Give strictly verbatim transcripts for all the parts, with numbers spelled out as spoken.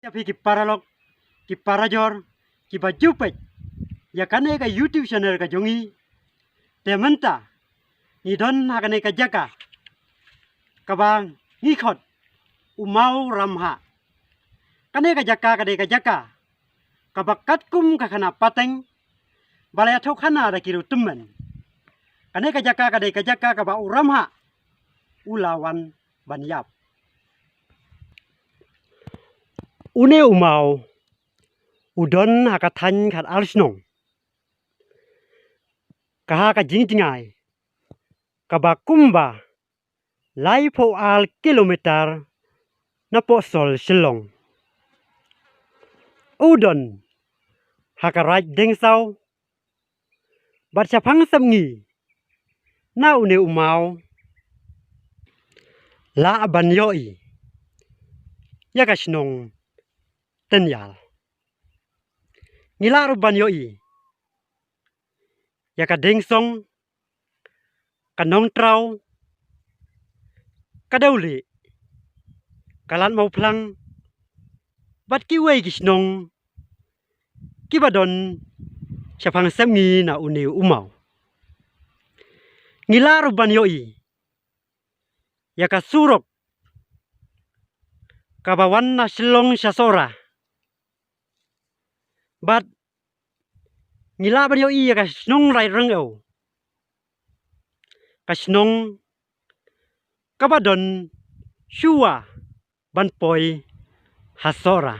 Ïa phi ki paralok, ki parajor, ki ba ju peit ïa kane ka YouTube channel ka jong ngi. Te mynta ngi don ha kane ka jaka kaba ngi khot u Maw Ramhah. Kane ka jaka ka dei ka jaka kaba katkum ka khana pateng ba la ïathuh khana da ki riewtymmen. Kane ka jaka ka dei ka jaka kaba u Ramhah u la wan ban ïap. Une u maw u don ha ka thaiñ khatar shnong, ka ha ka jingjngai kaba kumba laiphew ar kilometer na pohsol Shillong. U don ha ka raid Dengsaw. Bad shaphang sepngi na une u maw la ban ïohi ïa ka shnong Tynïal. Ngi la ruh ban ïohi ïa ka Dengsong, ka Nongtraw, ka Dewlieh, ka Lad Mawphlang bad kiwei ki shnong kiba don shaphang sepngi na une u maw. Ngi la ruh ban ïohi ïa ka surok kaba wan na Shillong sha Sohra. Bad ngi la ban ïohi ïa ka shnong Raid Ryngew, ka shnong kaba don shuwa ban poi ha Sohra.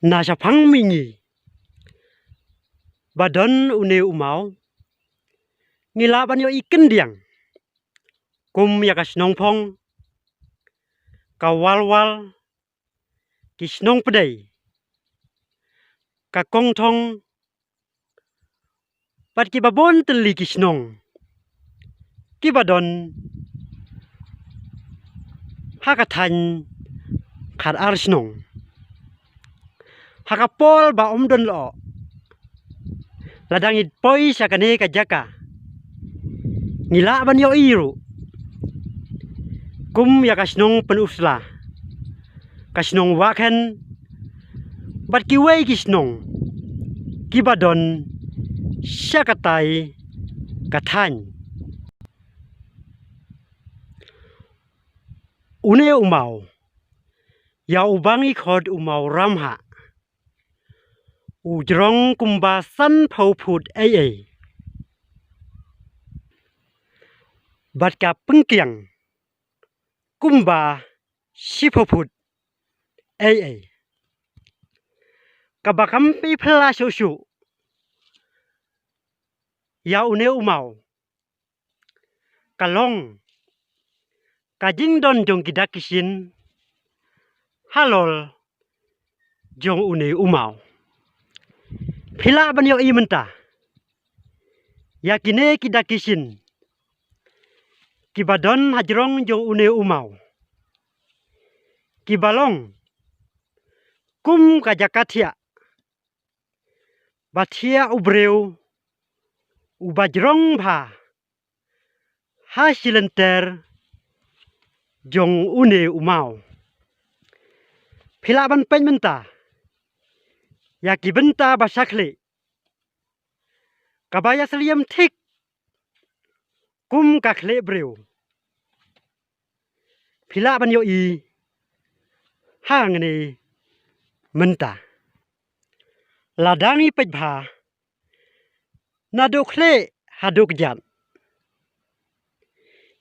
Na shaphang mihngi ba don une u maw ngi la ban ïohi kyndiang kum ïa ka Shnong Phong, ka Walwal, ki Shnong Pdei, ka Kongthong bad kiba bun tylli ki shnong kiba don ha ka thaiñ khatar shnong. Ha ka por ba ym don lyoh, lada ngi poi sha kane ka jaka ngi lah ban ïohi ruh kum ïa ka shnong Pynursla, ka shnong Wahkhen bad kiwei ki shnong kiba don sha katai ka thaiñ. Une u maw ïa uba ngi khot u maw Ramhah u jrong kumba sanphew phut ei ei bad ka pyngkiang kumba shiphew phut ei ei. Kaba kam phi phylla shuh shuh ïa une u maw ka long ka jingdon jong ki dak ki shin halor jong une u maw. Phi lah ban ïohi mynta ïa kine ki dak ki shin kiba don ha jrong jong une u maw, kiba long kum ka jaka thiah ba thiah u briew uba jrong bha ha shi lynter jong une u maw. Phi lah ban peit mynta ïa ki bynta ba sha khlieh kaba ïasylliem thik kum ka khlieh briew. Phi lah ban ïohi hangne mynta. Lada ngi peit bha naduh khlieh haduh kjat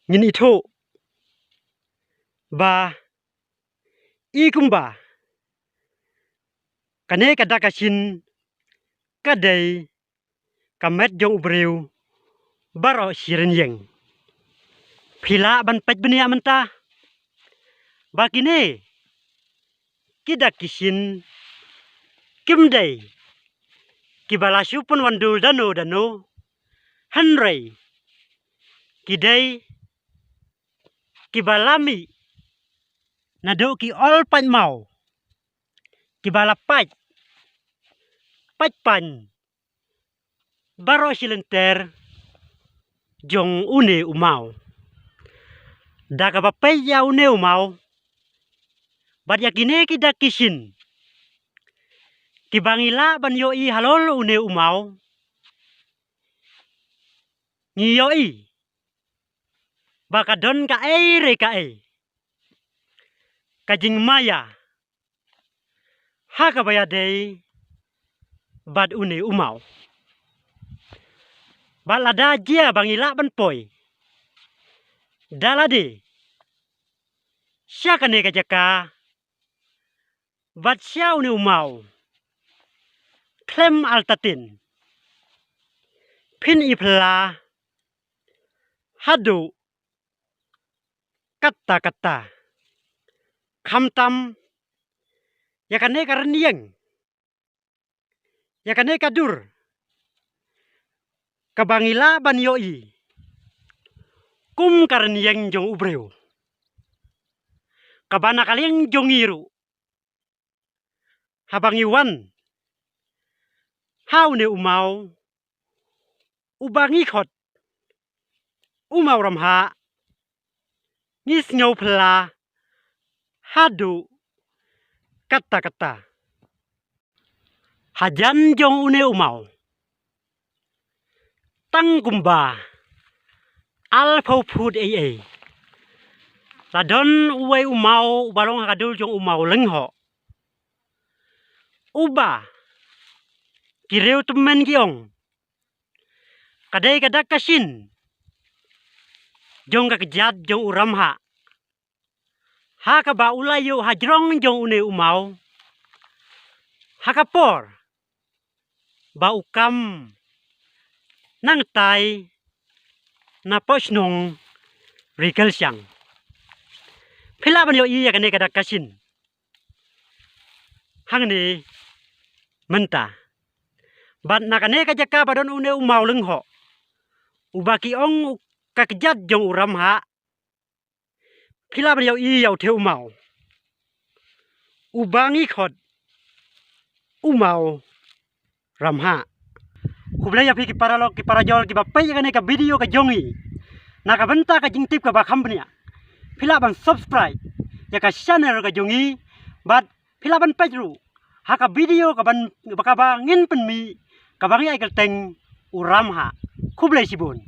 ngin ithuh ba i kumba kane ka dak ka shin ka dei ka met jong u briew baroh shi rynïeng. Phi lah ban peit bniah mynta ba kine ki dak ki shin kim dei kiba la shu pynwandur dano dano, hynrei ki dei kiba la mih naduh ki ol paid maw kiba la paid paid paid baroh shi lynter jong une u maw. Da kaba peit ïa une u maw Bad ïa kine ki dak ki shin kiba ngi lah ban ïohi halor une u maw, ngi ïohi ba ka don kaei re kaei ka jingmaïa ha kaba ïadei bad une u maw. Bad lada jia ba ngi lah ban poi da lade sha kane ka jaka bad sha une u maw khlem artatien, phin ïa phylla haduh katta katta. Khamtam ïa kane ka rynïeng, ïa kane ka dur kaba ngi lah ban ïohi kum ka rynïeng jong u briew, kaba na ka liang jong ngi ruh, haba ngi wan ha une u maw uba ngi khot u maw Ramhah, ngi sngew phylla haduh katta katta. Hajan jong une u maw, tang kumba arphew phut ei ei, la don uwei u maw uba long ha ka dur jong u maw Lynghoh, uba ki riew tymmen ki ong ka dei ka dak ka shin jong ka kjat jong u Ramhah, ha kaba u la ïoh hajrong jong une u maw ha ka por ba u kam nangtai na poh shnong Rikelsiang. Phi lah ban ïohi ïa kane ka dak ka shin hangne mynta. Bad na kane ka jaka ba don une u maw Lynghoh uba ki ong ka kjat jong u Ramhah, phi lah ban ïohi ïa u te u maw uba ngi khot u maw Ramhah. Khublei ïa phi ki paralok ki parajor kiba peit ïa kane ka video ka jong ngi. Na ka bynta ka jingtip kaba kham bniah, phi lah ban subscribe ïa ka channel ka jong ngi bad phi lah ban peit ruh ha ka video kaban, kaba ngin pynmih, kaba ngi ai kyrteng u Ramhah. Khublei shibun.